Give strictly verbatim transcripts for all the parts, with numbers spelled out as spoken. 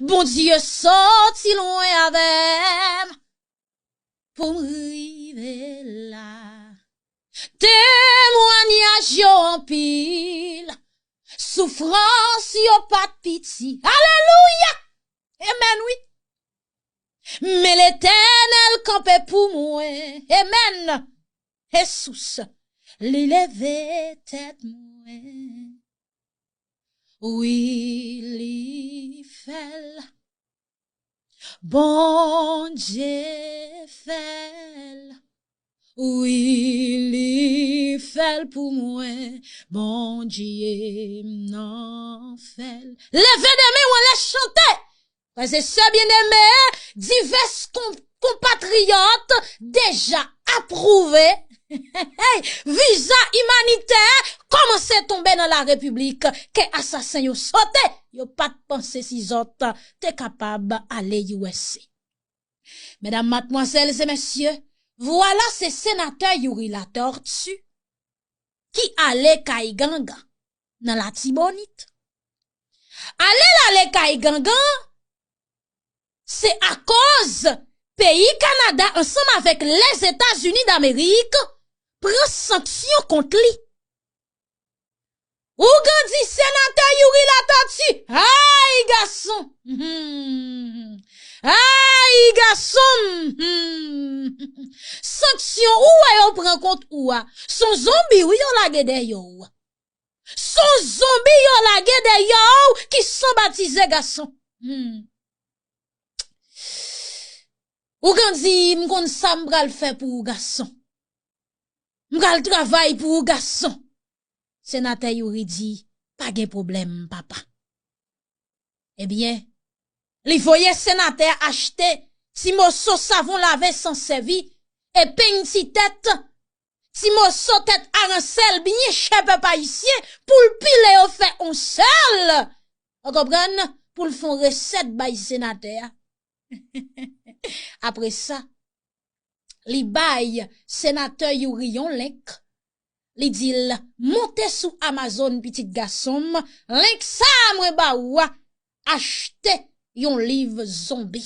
Bondye soti lwen avè m pou m rive la. Temwanyaj yo anpil, soufrans yo pa t piti. Alelouya! Amen, wi. Men Letènèl kanpe pou mwen. Amen. Jesús, li leve tèt mwen. Wi, li fè l. Bondye fè l. Wi, li fè l pou mwen. Bondye m nan fè l. Leve de men w anlè, chante. Frè e sè byeneme, divès kon-, konpatriyòt deja apwouve. Viza imanitè kòmanse tonbe nan la Repiblik. Ke asasen yo sote, yo pa t panse si zòt te kapab ale U S A. Medam, madmwazèl e mesye, vwala se senatè Youri Latortue ki ale kay gangan nan Latibonit. Ale l ale kay gangan, se akoz peyi Kanada ansanm avèk Lèzetazini Damerik pran sanksyon kont li. Ougan di senatè Youri Latortue, ay gason! Hmm. Ay gason! Hmm. Sanksyon ou wè yo pran kont ou a, se yon zonbi wi yo lage dèyè w. Se yon zonbi yo lage dèyè w ki sanbatize gason. Hmm. Ougan di, m konn sa m pral fè pou ou gason. M pral travay pou ou gason. Senatè Youri di, pa gen pwoblèm, papa. Ebyen, li voye senatè a achte ti moso savon lave san sèvi, epeng ti tèt, ti moso tèt aransèl byen chè pèp ayisyen pou l pile yo fè on sèl. Ou konprann? Pou l fè on resèt bay senatè a. Apre sa, li bay senatè Youri yon link. Li di l, monte sou Amazon, pitit gason m, link sa a mwen ba ou a, achte yon liv zonbi.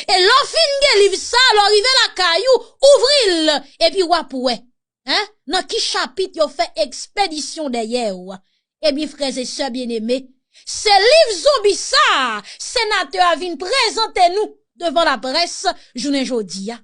E lè w fin gen liv sa a, lè w rive lakay ou, ouvri l, epi w ap wè, en, nan ki chapit yo fè ekspedisyon dèyè w. Ebyen, frè e sè byeneme, se liv zonbi sa a, senatè a vin prezante nou devan laprès jounen jodi a.